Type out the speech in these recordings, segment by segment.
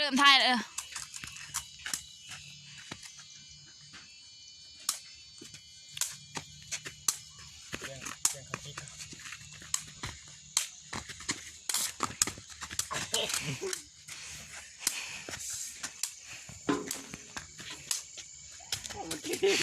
ເລີ່ມຖ່າຍແລ້ວເດີ.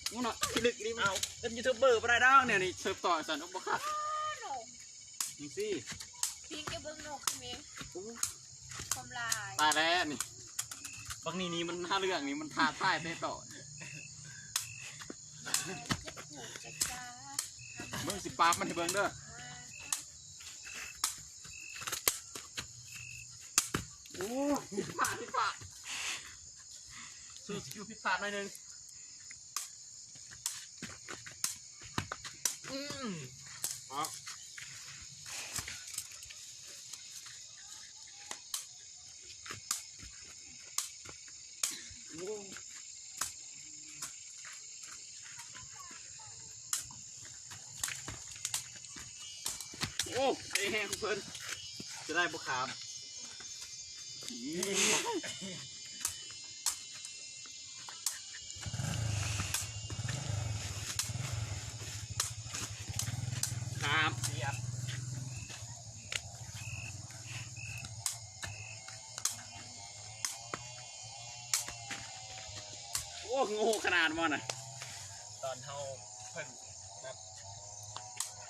ໂອ້ ເນາະ ທີ່ລຶກນີ້ ເອົາ ເປັນຢູທູບເບີບໍ່ໄດ້ດອກ ແນວນີ້ເສີບຕໍ່ຊັ້ນ ບໍ່ຄັກ. ຈັ່ງຊີ້ ພິງແກເບິ່ງນົກແມ່ ໂອ້ ຄວາມລາຍ ຕາຍແລ້ວນີ້ ບັກນີ້ນີ້ມັນຫາເລື່ອງນີ້ ມັນທ້າທາຍແຕ່ຕອນ ເບິ່ງຊິປາບມັນໃຫ້ເບິ່ງເດີ. ໂອ້ ຜິດພາດ ຜິດພາດ ສູ້ສະກິວຜິດພາດໜ້ອຍໜຶ່ງ. ອືມ ເອົາ ໂອ້ ໂອ້ ໃສ່ແຮງເພິ່ນ ຈະໄດ້ບໍ່ຂາມ. ຂາມ ສຽບ ໂອ້ ໂງ່ຂະໜາດບໍ່ນະ ຕອນເຮົາເພິ່ນ ແບບ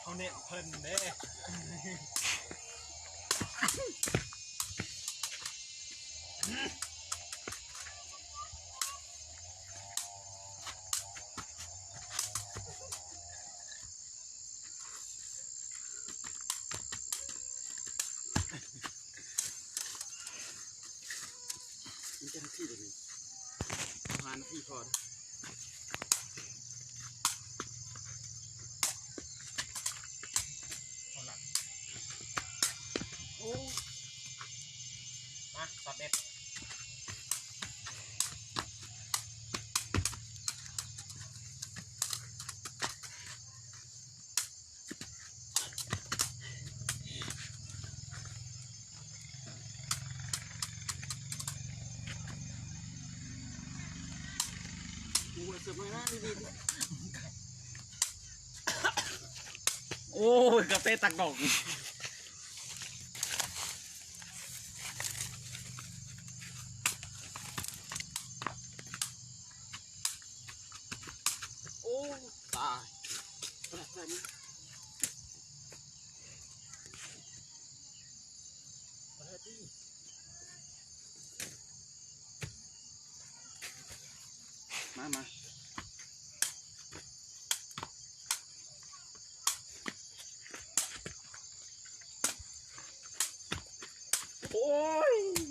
ເຮົາເນັ້ນເພິ່ນເດ້. ມີເຈົ້າໜ້າທີ່ເດ ຫ້ານາທີພໍ. ໂອ້ ມາ ຊັບເດັດ. ໂອ້ຍ ກາເຟຕັກດອກ. ໂອ້ ຕາຍ ຂະໜາດນັ້ນ ມາ ມາ ໂອ້ຍ.